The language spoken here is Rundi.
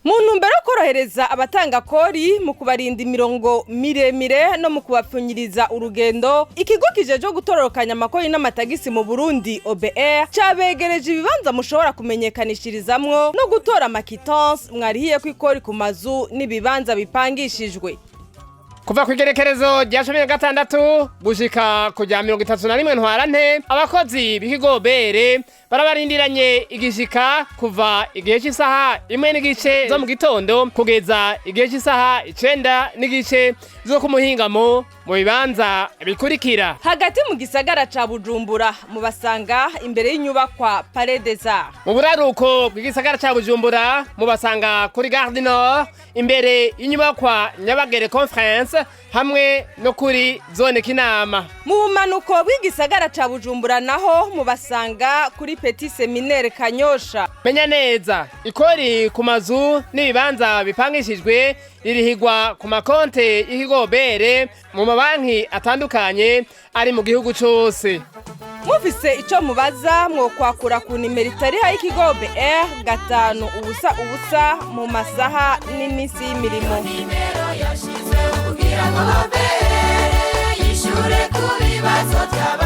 Mu ntumbero yo korohereza abatanga kori mu kubarinda imirongo miremire no mu kubapfunyiriza urugendo, ikigo kijejwe gutororokanya amakori n'amatagisi mu Burundi, OBR, cabegereje ibibanza mushobora kumenyekanishirizamwo no gutora ama quittance mwarihiyeko ikori ku mazu n'ibibanza bipangishijwe. Kuva ku igerekerezo rya 16 gushika ku rya 31 Ntwarante, abakozi b'ikigo OBR barabarindiranye igishika kuva igihe cy'isaha 1:30 zo mu gitondo kugeza igihe cy'isaha 9:30 zo ku muhingamo mu bibanza bikurikira: Hagati mu gisagara ca Bujumbura, mubasanga imbere y'inyubakwa Palais des Arts. Mu buraruko bw'igisagara ca Bujumbura, mubasanga kuri Gare du Nord imbere y'inyubakwa Nyabagere Conference hamwe no kuri zone Kinama. Mu bumanuko bw'igisagara ca Bujumbura naho, mubasanga kuri Petit Séminaire Kanyosha. Menya neza, ikori ku mazu n'ibibanza bipangishijwe ririhigwa ku makonte y'ikigo OBR mu mabanki atandukanye ari mu gihugu cose. Mufise ico mubaza, mwokwakura ku nimero itariha y'ikigo OBR, 500, mu masaha n'iminsi y'imirimo. Nimero yashyizweho kugira ngo OBR yishyure ku bibazo by'aba.